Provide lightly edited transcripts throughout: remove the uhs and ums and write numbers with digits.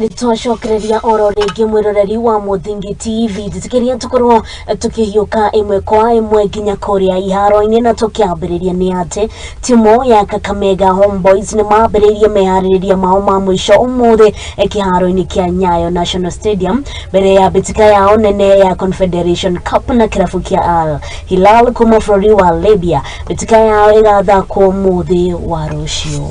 Nĩ twacokereria oro rĩngĩ mwĩroreri wa Mũthingi TV, njĩtĩkĩria tũkorwo tũkĩhiũka ĩmwe kwa ĩmwe nginya kũrĩa iharo-inĩ, na tũkĩambĩrĩria nĩ atĩ timu ya Kakamega Homeboys nĩ mambĩrĩirie meharĩrĩria mao ma mũico ũmũthĩ kĩharo-inĩ kĩa Nyayo National Stadium mbere ya mbĩtĩka yao nene ya Confederation Cup na kĩrabu kĩa Al Hilal kuma bũrũri wa Libya. Mbĩtĩka yao ĩgathakwo mũthĩ wa rũciũ.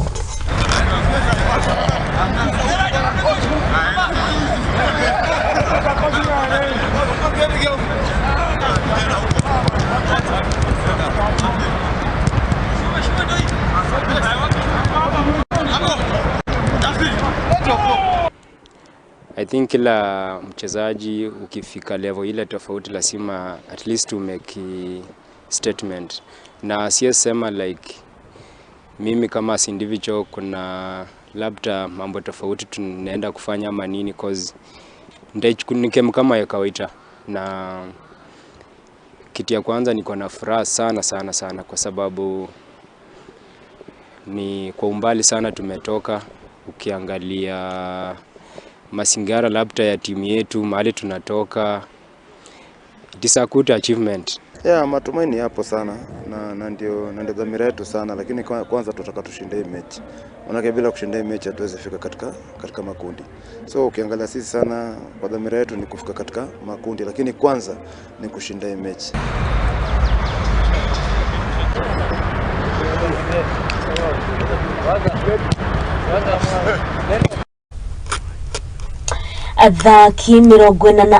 I think kila mchezaji ukifika level ile tofauti lazima at least umake statement, na siwezi sema like mimi kama as individual kuna labda mambo tofauti tunaenda kufanya ama nini, cause ni game kama ya kawaida. Na kitu ya kwanza, niko na furaha sana sana sana kwa sababu ni kwa umbali sana tumetoka. Ukiangalia mazingara labda ya timu yetu, mahali tunatoka, it is a good achievement. Yeah, matumaini yapo sana na ndio dhamira yetu sana, lakini kwanza tunataka tushinde hii mechi. Manake bila kushinda hii mechi hatuwezi fika katika makundi. So ukiangalia sisi sana kwa dhamira yetu ni kufika katika makundi, lakini kwanza ni kushinda hii mechi. Athaki 40 na